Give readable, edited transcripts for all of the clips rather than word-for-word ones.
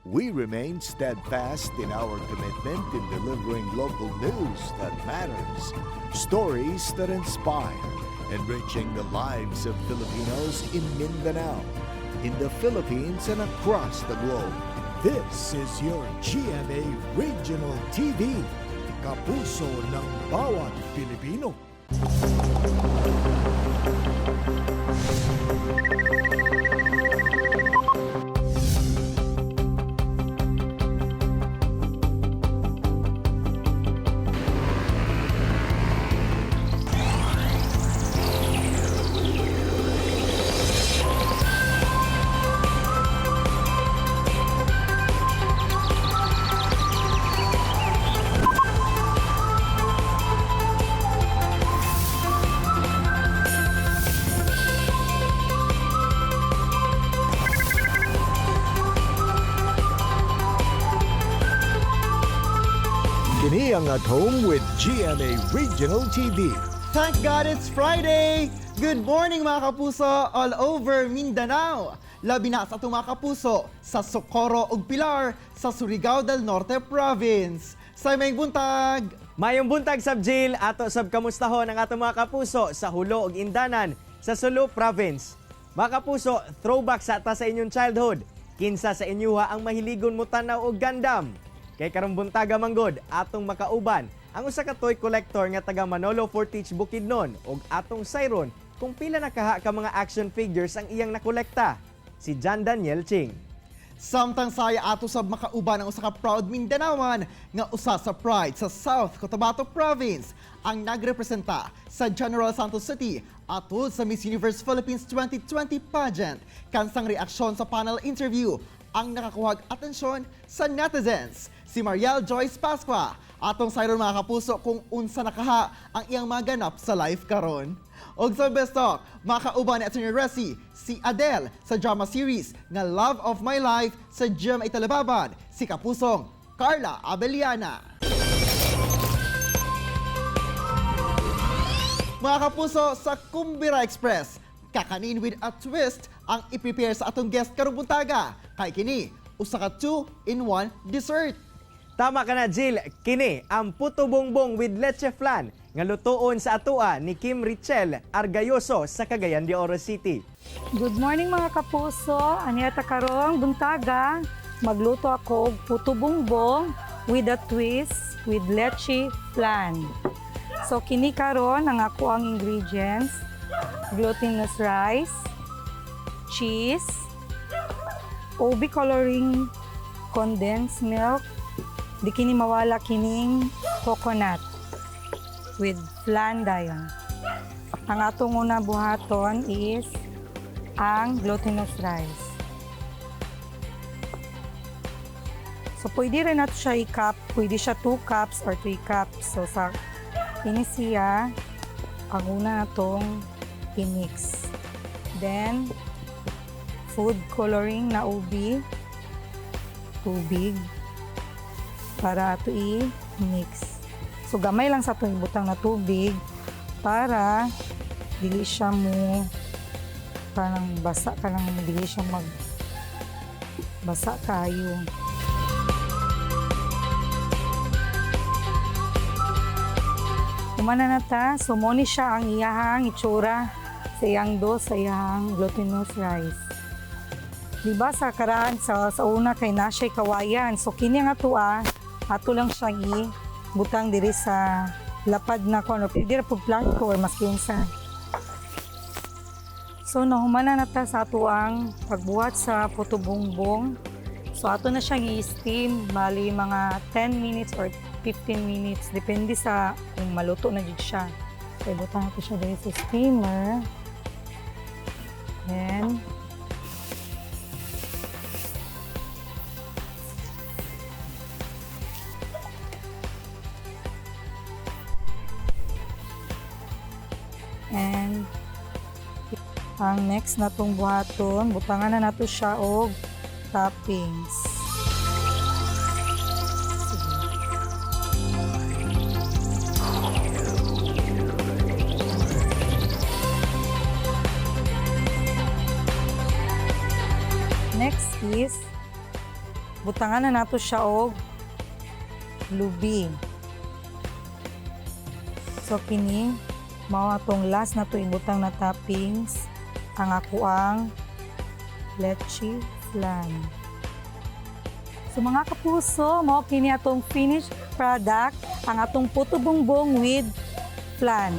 We remain steadfast in our commitment in delivering local news that matters, stories that inspire, enriching the lives of Filipinos in Mindanao, in the Philippines, and across the globe. This is your GMA Regional TV, kapuso ng bawat Pilipino. Kini ang At Home with GMA Regional TV. Thank God it's Friday! Good morning, mga kapuso, all over Mindanao! Labi na sa atong mga kapuso sa Socorro ug Pilar sa Surigao del Norte Province. Sa maayong buntag! Mayong buntag sab, Jill, ato sab kamustahon ang atong mga kapuso sa Jolo ug Indanan sa Sulu Province. Mga kapuso, throwback sa ta sa inyong childhood. Kinsa sa inyuha ang mahiligon mo tanaw og Gundam? Kay karong buntaga manggod, atong makauban ang usa ka toy collector nga taga Manolo Fortich, Bukidnon, ug atong sayron kung pila na kaha ka mga action figures ang iyang nakolekta. Si John Daniel Ching. Samtang saya, ato sab makauban ang usa ka proud Mindanaoan nga usa sa pride sa South Cotabato Province, ang nagrepresenta sa General Santos City atol sa Miss Universe Philippines 2020 pageant. Kansang reaksyon sa panel interview ang nakakuhag atensyon sa netizens. Si Mariel Joyce Pascua. Atong sayron, mga kapuso, kung unsa nakaha ang iyang maganap sa life karon. Og sa Best Talk, makauban ni Atty. Resi, si Adele sa drama series nga Love of My Life sa GMA Telebabad, si kapusong Carla Abellana. Mga kapuso, sa Kumbira Express, kakanin with a twist ang i-prepare sa atong guest karong buntaga. Kay kini, usa ka 2-in-1 dessert. Tama ka na, Jill. Kini ang puto bongbong with leche flan nga lutuon sa atua ni Kim Richel Argayoso sa Cagayan de Oro City. Good morning, mga kapuso. Aniya ta karong buntaga, magluto ako og puto bongbong with a twist with leche flan. So kini karon ang ako ang ingredients: glutinous rice, cheese, ube coloring, condensed milk, di kini mawala kining coconut with flan dayon. Ang atong una buhaton is ang glutinous rice. So, pwede rin nato siya i-cup. Pwede siya 2 cups or 3 cups. So, sa ini siya, ang una natong i-mix. Then, food coloring na ube, tubig, para ato i-mix. So, gamay lang sa atong ibutang na tubig para dili siya mo parang basa ka lang, dili siya mag basa kayo. Humana na ta, so mo ni siya ang iyahang itsura sa iyang dos, sa iyahang glutinous rice. Di ba sa karaan sa una kay na siya'y kawayan. So kini nga atua, ato lang siyang i butang diri sa lapad na kuno. Pwede ra pud plato or maski unsa. So nahumana na ta sa ato ang pagbuhat sa puto bongbong. So ato na siyang i-steam bali mga 10 minutes or 15 minutes, depende sa kung maluto na jud siya. So ibutang nato siya diri sa steamer. Then and ang next na tong buhaton, butangan na nato siya og toppings. Sige. Next is Butangan na nato siya og lubi. So kini mao atong last na to ibutang na toppings, ang akoang leche flan. So mga kapuso, mao kini atong finished product, ang atong puto bumbong with flan.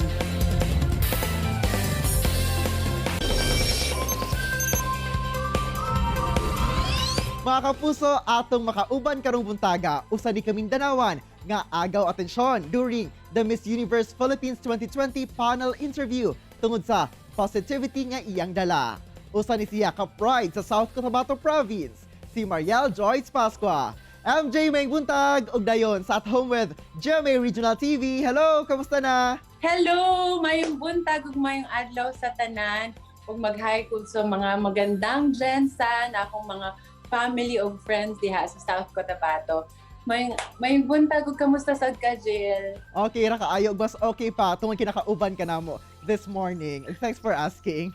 Mga kapuso, atong makauban karong buntaga, usa ni ka Mindanaoan nga agaw atensyon during the Miss Universe Philippines 2020 panel interview tungod sa positivity nga iyang dala. Usa ni siya ka pride sa South Cotabato Province, si Mariel Joyce Pascua. MJ, maayong buntag ug dayon sa At Home with GMA Regional TV. Hello, kamusta na? Hello! Mayong buntag ug mayong adlaw sa tanan, ug mag-hi ko sa mga magandang GenSan, akong mga family ug friends diha sa South Cotabato. Mayong buntag ug kamusta sad ka, Jill? Okay ra kaayo, bas okay pa tungod kinakauban ka namo this morning. Thanks for asking.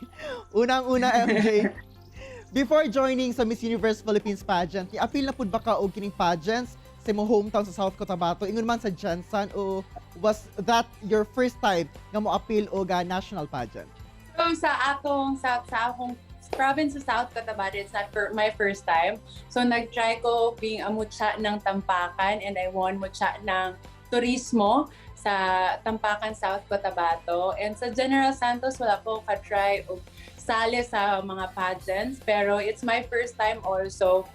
Unang-una, MJ, before joining sa Miss Universe Philippines pageant, ni-apil na pud ba ka og kining pageants sa imong hometown sa South Cotabato, ingon man sa GenSan, o was that your first time nga mo apil og national pageant? So sa akong province sa South Cotabato, it's not for my first time. So nag-try ko being a mutya ng Tampakan and I won mutya ng turismo sa Tampakan, South Cotabato. And sa General Santos, wala ko ka-try og sali sa mga pageants. Pero it's my first time also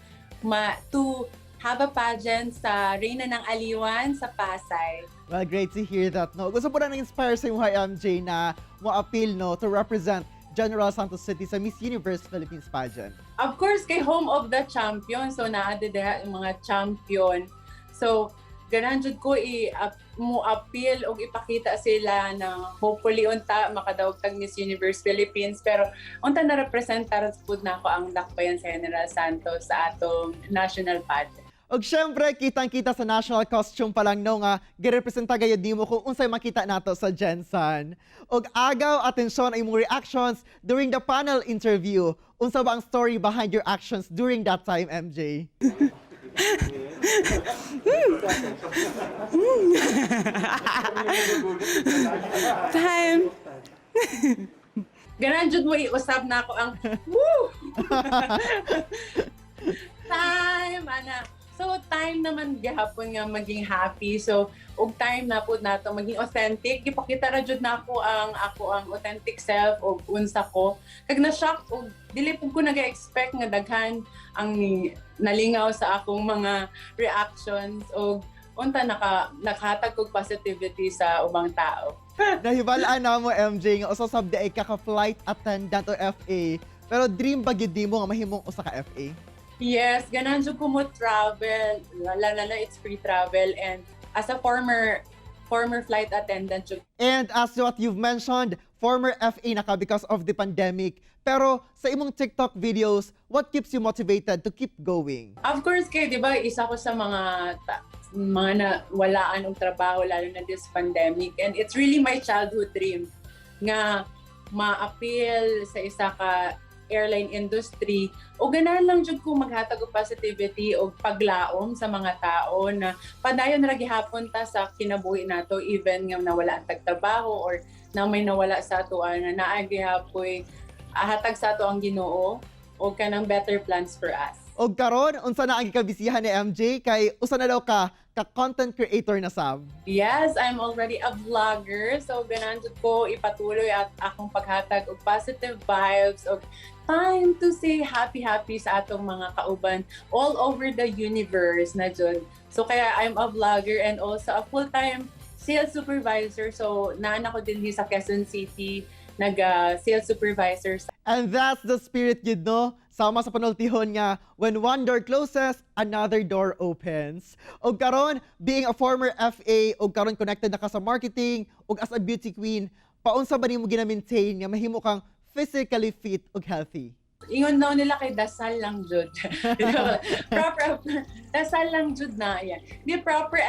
to have a pageant sa Reyna ng Aliwan sa Pasay. Well, great to hear that, no? Gusto po na nang-inspire sa imo, MJ, na mo appeal, no, to represent General Santos City sa Miss Universe Philippines pageant? Of course, kay home of the champion. So, naa diha yung mga champion. So, ganahan jud ko i mo appeal og ipakita sila na hopefully unta makadaog tag Miss Universe Philippines, pero unta na representar pud nako ang Dakbayan sa General Santos sa atong national pageant. Og syempre, kitang-kita sa national costume pa lang, no, nga girepresenta gayud nimo kung unsay makita nato sa GenSan. Og agaw atensyon ang imong reactions during the panel interview. Unsa ba ang story behind your actions during that time, MJ? Time. Ganahan jud mo iusab na ako ang woo! Time ana. So time naman gihapon nga maging happy. So ug time na pud nato maging authentic. Gipakita ra jud nako ang ako ang authentic self ug unsa ko. Kag na shock ug dili pud ko naga-expect nga daghan ang nalingaw sa akong mga reactions ug unta nakahatag kog positivity sa ubang tao. Nahibalaan na mo, MJ, nga usa sab diay ka ka flight attendant o FA. Pero dream ba gyud nimo nga mahimong usa ka FA? Yes, ganahan jud ko mo travel. Lalo na it's free travel and as a former former flight attendant jud. And as what you've mentioned, former FA na ka because of the pandemic. Pero sa imong TikTok videos, what keeps you motivated to keep going? Of course, kay 'di ba, isa ko sa mga na walaan og trabaho lalo na this pandemic, and it's really my childhood dream nga ma-appeal sa isa ka airline industry, o ganahan lang jud ko maghatag og positivity o paglaom sa mga tao na padayon ra gihapon ta sa kinabuhi nato, even nga nawala ang tagtrabaho or na may nawala sa ato, na naa gihapoy hatag sa ato ang Ginoo o kanang better plans for us. Og karon, unsa na ang gikabisihan ni MJ kay usa na daw ka ka content creator na sab? Yes, I'm already a vlogger. So, ganahan jud ko ipatuloy at akong paghatag og positive vibes og time to say happy happy sa atong mga kauban all over the universe na jud. So, kaya I'm a vlogger and also a full-time sales supervisor. So, naan ako din sa Quezon City nag sales supervisor. And that's the spirit yun, no? Sama sa panultihon nga, when one door closes, another door opens. Og karon, being a former FA, og karon connected na ka sa marketing, og as a beauty queen, paunsa ba nimo gina-maintain nga mahimo kang physically fit ug healthy? Ingon daw nila kay dasal lang jud. Proper dasal lang jud na yan. Di proper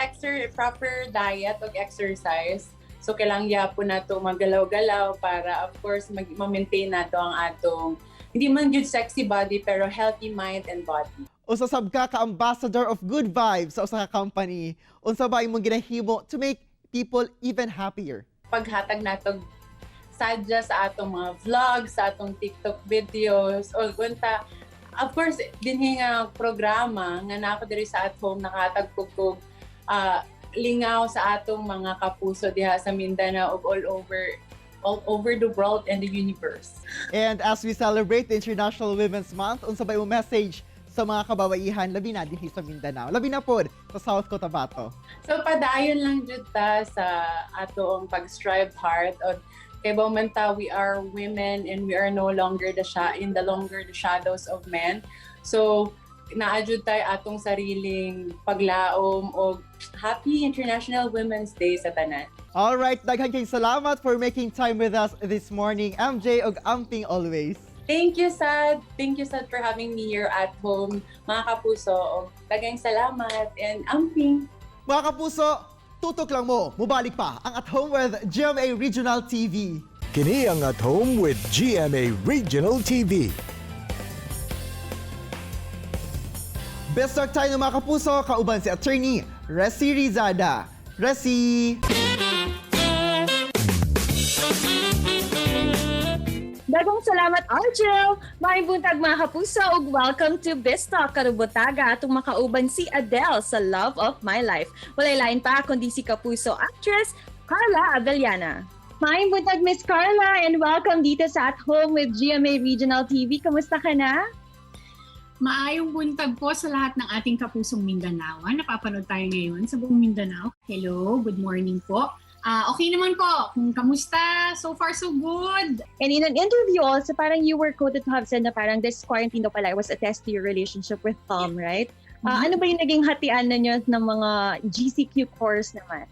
diet ug exercise. So kailangan gyapon nato maggalaw-galaw para of course ma-maintain nato ang atong hindi man jud sexy body pero healthy mind and body. Usa sab ka ka ambassador of good vibes sa usa ka company. Unsa ba imong ginahimo to make people even happier? Paghatag natog sadya sa atong mga vlogs, sa atong TikTok videos, o unta, of course, dinhi nga programa nga naa ko diri sa At Home, nakahatag ko kog lingaw sa atong mga kapuso diha sa Mindanao ug all over the world and the universe. And as we celebrate the International Women's Month, unsa ba imong message sa mga kababaihan labi na dinhi sa Mindanao, labi na pod sa South Cotabato? So padayon lang jud ta sa atoong pag-strive hard o kay ba man ta, we are women and we are no longer the in the longer the shadows of men. So naa jud tay atong sariling paglaom og happy International Women's Day sa tanan. All right, daghan kayong salamat for making time with us this morning. MJ, og amping always. Thank you, Sad. Thank you, Sad, for having me here at home. Mga kapuso, og daghang salamat and amping. Mga kapuso, tutok lang mo, mubalik pa ang At Home with GMA Regional TV. Kini ang At Home with GMA Regional TV. Best talk tayo ng mga kapuso, kauban si Attorney Resi Rizada. Resi! Daghang salamat, Argel! Maayong buntag, mga kapuso, ug welcome to Bistalk. Karong buntaga atong makauban si Adele sa Love of My Life. Walay lain pa kundi si kapuso actress Carla Abellana. Maayong buntag, Miss Carla, and welcome dito sa At Home with GMA Regional TV. Kamusta ka na? Maayong buntag po sa lahat ng ating kapusong Mindanao. Napapanood tayo ngayon sa buong Mindanao. Hello, good morning po. Ah, okay naman po. Kung kamusta, so far so good. And in an interview also, parang you were quoted to have said na parang this quarantine daw pala was a test to your relationship with Tom, right? Ah, ano ba yung naging hatian ninyo ng mga GCQ course naman?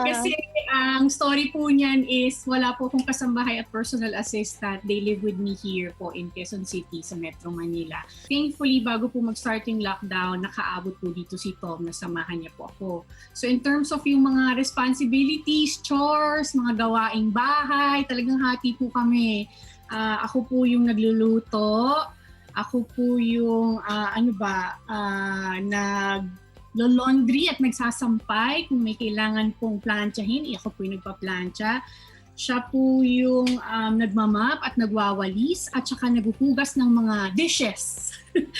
Kasi ang story po niyan is wala po akong kasambahay at personal assistant. They live with me here po in Quezon City sa Metro Manila. Thankfully, bago po mag-start yung lockdown, nakaabot po dito si Tom na samahan niya po ako. So in terms of yung mga responsibilities, chores, mga gawaing bahay, talagang hati po kami. Ah, ako po yung nagluluto. Ako po yung, ano ba, nag laundry at nagsasampay kung may kailangan pong plantsahin, ako po yung nagpa-plantsa. Siya po yung nagma-mop at nagwawalis at saka naghuhugas ng mga dishes.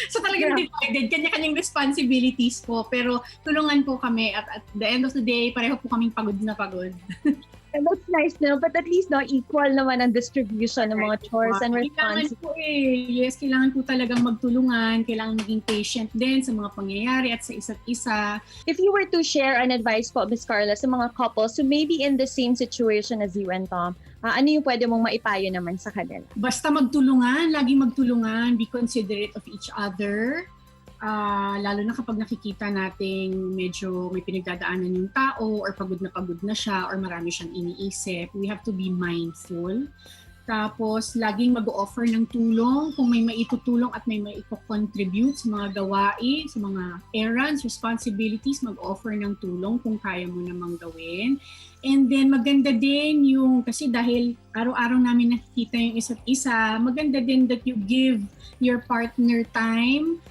So talagang divided, kanya-kanyang responsibilities po. Pero tulungan po kami at at the end of the day, pareho po kaming pagod na pagod. And that's nice, no? But at least, no, equal naman ang distribution ng mga chores and Kailangan responsibilities. po eh. Yes, kailangan po talagang magtulungan. Kailangan maging patient din sa mga pangyayari at sa isa't isa. If you were to share an advice po, Miss Carla, sa mga couples who may be in the same situation as you and Tom, ano yung pwede mong maipayo naman sa kanila? Basta magtulungan, laging magtulungan, be considerate of each other. Ah, lalo na kapag nakikita nating medyo may pinagdadaanan yung tao or pagod na siya or marami siyang iniisip, we have to be mindful. Tapos, laging mag-offer ng tulong kung may maitutulong at may maiko-contribute sa mga gawain, sa mga errands, responsibilities, mag-offer ng tulong kung kaya mo namang gawin. And then, maganda din yung, kasi dahil araw-araw namin nakikita yung isa't isa, maganda din that you give your partner time,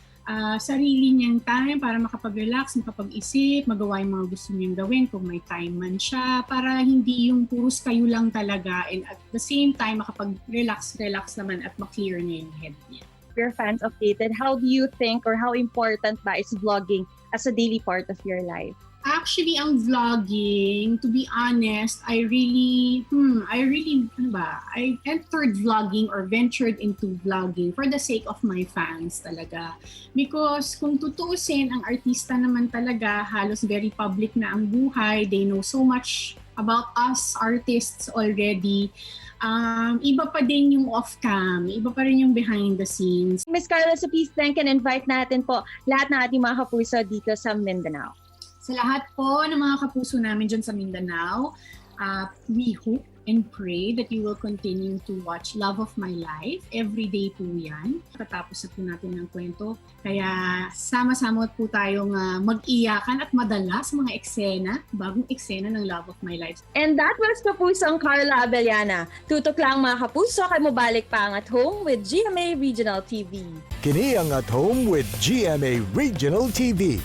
sarili niyang time para makapag-relax, makapag-isip, magawa yung mga gusto niyang gawin kung may time man siya, para hindi yung puros kayo lang talaga and at the same time makapag-relax, relax naman at ma-clear niya yung head niya. Your fans updated, how do you think or how important ba is vlogging as a daily part of your life? Actually, ang vlogging, to be honest, I really, ano ba, I entered vlogging or ventured into vlogging for the sake of my fans talaga. Because kung tutuusin, ang artista naman talaga, halos very public na ang buhay. They know so much about us artists already. Iba pa din yung off-cam, iba pa rin yung behind the scenes. Miss Carla, so please thank and invite natin po lahat ng ating mga kapuso dito sa Mindanao. Sa lahat po ng mga kapuso namin dyan sa Mindanao, we hope and pray that you will continue to watch Love of My Life. Every day po yan. Tatapos na po natin ang kwento. Kaya sama-sama po tayong mag-iyakan at madala sa mga eksena, bagong eksena ng Love of My Life. And that was Kapusong Carla Abellana. Tutok lang, mga kapuso, kay mobalik pa ang At Home with GMA Regional TV. Kini ang At Home with GMA Regional TV.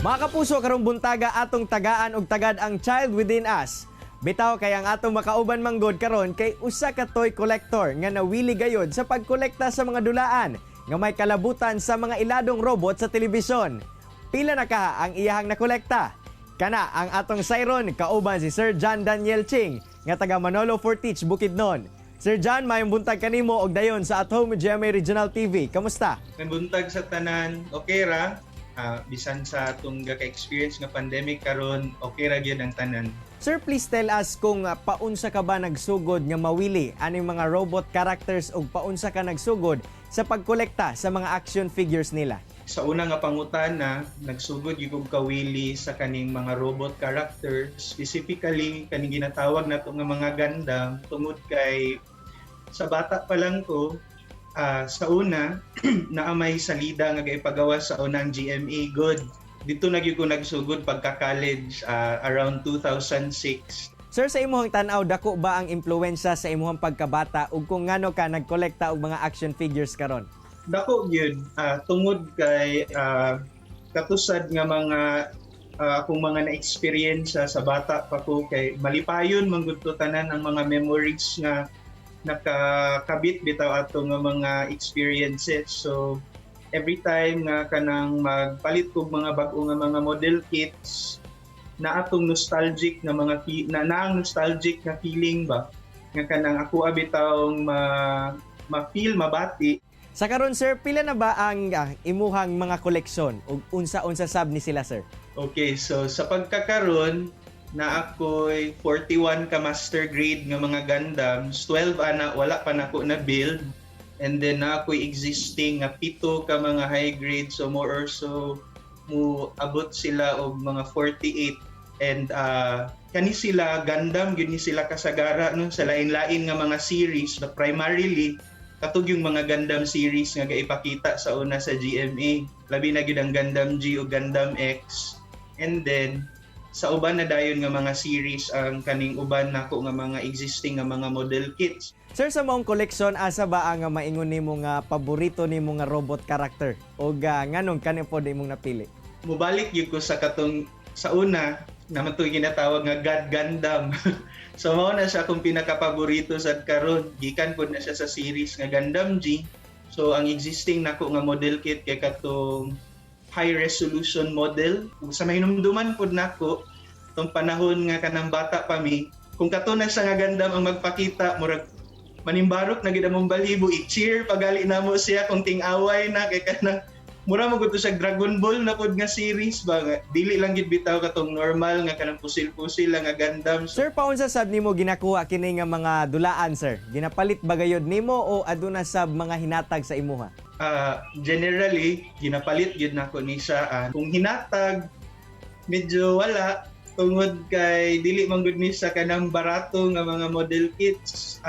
Mga kapuso, karong buntaga atong tagaan og tagad ang child within us. Bitaw kay ang atong makauban manggod karon kay usa ka toy collector nga nawili gayod sa pagkolekta sa mga dulaan nga may kalabutan sa mga iladong robot sa telebisyon. Pila na ka ang iyahang nakolekta? Kana ang atong sayron kauban si Sir John Daniel Ching nga taga Manolo Fortich, Bukidnon. Sir John, mayong buntag kanimo og dayon sa At Home with GMA Regional TV. Kamusta? Buntag sa tanan, okay ra. Bisan sa atong ka-experience nga pandemic karon, okay ra gyud ang tanan. Sir, please tell us kung paunsa ka ba nagsugod nga mawili aning mga robot characters ug paunsa ka nagsugod sa pagkolekta sa mga action figures nila. Sa una nga pangutana, nagsugod gyud kog kawili sa kaning mga robot characters, specifically kaning ginatawag nato nga mga Gundam, tungod kay sa bata pa lang ko, sa una naa may salida nga gaipagawa sa unang GMA good. Dito na gyud ko nagsugod pagka-college, around 2006. Sir, sa imuhang tan-aw, dako ba ang impluwensya sa imuhang pagkabata ug kung ngano ka nagkolekta og mga action figures karon? Dako gyud, tungod kay katusad nga mga akong mga na-experience sa bata pa ko, kay malipayon man gud to tanan ang mga memories nga nakakabit bitaw ato nga mga experiences. So every time nga kanang magpalit kog mga bag-o nga mga model kits na atong nostalgic nga mga na naang nostalgic nga feeling ba nga kanang ako bitawng ma ma-feel, mabati. Sa karon, sir, pila na ba ang imuhang mga koleksyon ug unsa-unsa sab ni sila, sir? Okay, so sa pagkakaron na ako'y 41 ka master grade nga mga Gundams, 12 ana wala pa nako na build, and then na ako'y existing nga 7 ka mga high grade, so more or so mo abot sila og mga 48. And kani sila Gundam gyud ni sila kasagara no, sa lain-lain nga mga series, but primarily katug yung mga Gundam series nga gaipakita sa una sa GMA, labi na gyud ang Gundam G o Gundam X, and then sa uban na dayon nga mga series ang kaning uban nako nga mga existing nga mga model kits. Sir, sa maong koleksyon, asa ba ang maingon nimo nga paborito nimo nga robot character ug nganong kani pod imong napili? Mobalik gyud ko sa katong sa una naman to ginatawag nga God Gundam. So mao na siya akong pinakapaborito sad karon, gikan pod na siya sa series nga Gundam G. So ang existing nako nga model kit kay katong high resolution model. Sa mahinumduman pod nako tong panahon nga kanang bata pa mi, kung kato na siya nga Gundam ang magpakita, murag manimbarok na gid among balhibo, i-cheer pagali namo siya kung ting-away na, kay kanang mura mo gud to siya Dragon Ball na pod nga series ba, nga dili lang gid bitaw katong normal nga kanang pusil-pusil lang nga Gundam. So, Sir, paunsa sab nimo ginakuha kini nga mga dulaan, sir? Ginapalit ba gayod nimo o aduna sab mga hinatag sa imuha? Generally ginapalit gyud nako ni siya. Kung hinatag, medyo wala, tungod kay dili man gud ni siya kanang barato nga mga model kits.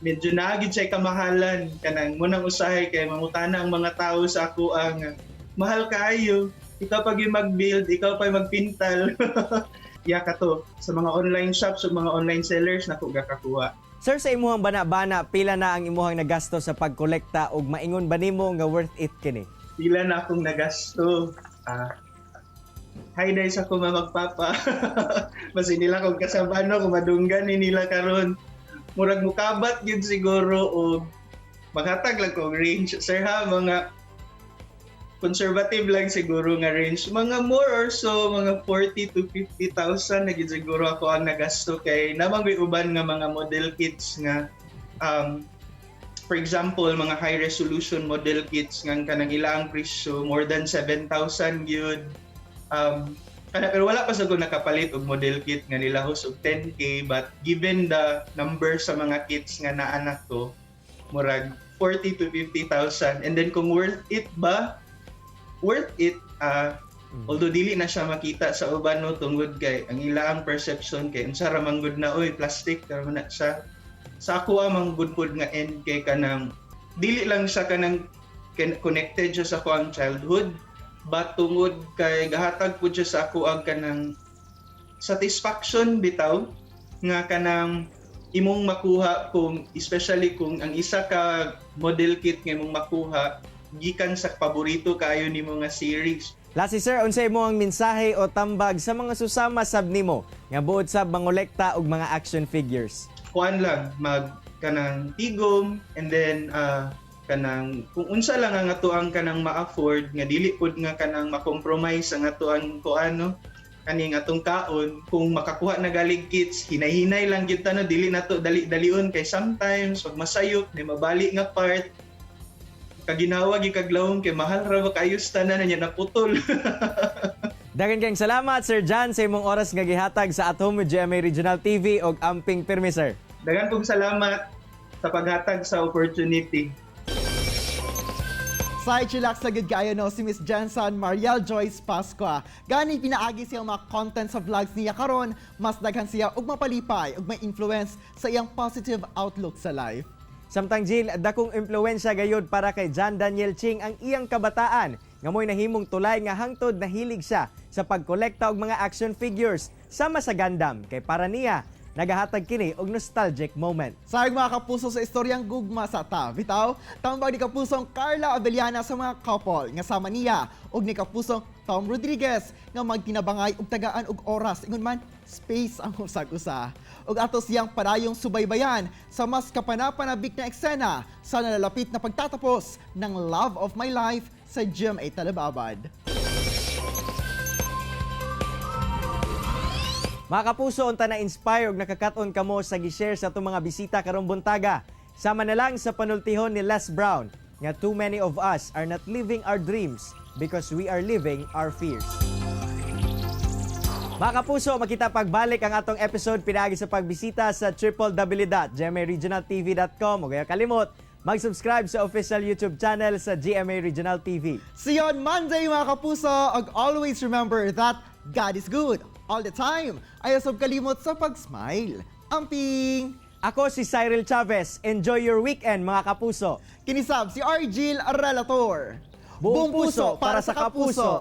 Medyo naa gyud siya kamahalan, kanang munang usahay kay mangutana ang mga tao sa ako ang mahal kaayo, ikaw pa gyud mag-build, ikaw pa magpintal. Ya kato sa mga online shops ug mga online sellers nako gakakuha. Sir, sa imuhang bana-bana, pila na ang imuhang nagasto sa pagkolekta ug maingon ba nimo nga worth it kini? Pila na akong nagasto. Hi dai sa ko magpapa. Basin nila kung kasabano kung madunggan ni nila karon. Murag mukabat gyud siguro og maghatag lang kog range, sir, ha, mga conservative lang siguro nga range, mga more or so mga 40 to 50,000 na gyud siguro ako ang nagasto, kay namang may uban nga mga model kits nga for example mga high resolution model kits nga kanang ilaang presyo more than 7,000 gyud. Kana, pero wala pa sa ko nakapalit og model kit nga nilahos og 10K, but given the number sa mga kits nga naa ko, murag 40 to 50,000. And then kung worth it ba, worth it, although dili na siya makita sa uban, no, tungod kay ang ilaang perception kay unsa ra man gud na, oy, plastic ra man na siya. Sa ako ang good pod nga end kay kanang dili lang siya kanang connected siya sa akoang childhood, but tungod kay gahatag pud siya sa ako ang kanang satisfaction bitaw nga kanang imong makuha kung especially kung ang isa ka model kit nga imong makuha gikan sa paborito kaayo nimo nga series. Lastly sir, unsay mo ang mensahe o tambag sa mga susama sab nimo nga buot sab mangolekta og mga action figures? Kuan lang, mag kanang tigom and then kanang kung unsa lang ang atoang kanang ma-afford nga dili pud nga kanang ma-compromise ang atoang kuan, no, kaning atong kaon. Kung makakuha na galig kits, hinay-hinay lang gyud ta, no, dili nato dali-dalion kay sometimes pag masayop may mabali nga part, kaginawa gyud kaglawom kay mahal ra ba kaayo tanan niya, naputol. Daghan kayong salamat, Sir John, sa imong oras nga gihatag sa At Home with GMA Regional TV og amping pirmi, sir. Daghan pong salamat sa paghatag sa opportunity. Side chillax na gud kaayo, no, si Miss Jensen Mariel Joyce Pascua. Gani pinaagi siya mga content sa vlogs niya karon, mas daghan siya og mapalipay ug may influence sa iyang positive outlook sa life. Samtang Jill, dakong impluwensya gayud para kay John Daniel Ching ang iyang kabataan nga mo'y nahimong tulay nga hangtod nahilig siya sa pagkolekta og mga action figures sama sa Gundam kay para niya nagahatag kini og nostalgic moment. Sayang mga kapuso sa istoryang gugma sa ta. Bitaw, tambag ni kapusong Carla Abellana sa mga couple nga sama niya ug ni kapusong Tom Rodriguez nga magtinabangay og tagaan og oras ingon man space ang usag-usa. Ug ato siyang padayong subaybayan sa mas kapanapanabik na eksena sa nalalapit na pagtatapos ng Love of My Life sa GMA Telebabad. Mga kapuso, unta na inspire og nakakaton kamo sa gi-share sa atong mga bisita karong buntaga. Sama na lang sa panultihon ni Les Brown nga too many of us are not living our dreams because we are living our fears. Mga kapuso, makita pagbalik ang atong episode pinaagi sa pagbisita sa www.gmaregionaltv.com o kaya kalimot mag-subscribe sa official YouTube channel sa GMA Regional TV. See you on Monday, mga kapuso! Ug always remember that God is good all the time. Ayaw sab kalimot sa pag-smile. Amping! Ako si Cyril Chavez. Enjoy your weekend, mga kapuso. Kini sab si Argil Relator. Buong puso para sa kapuso.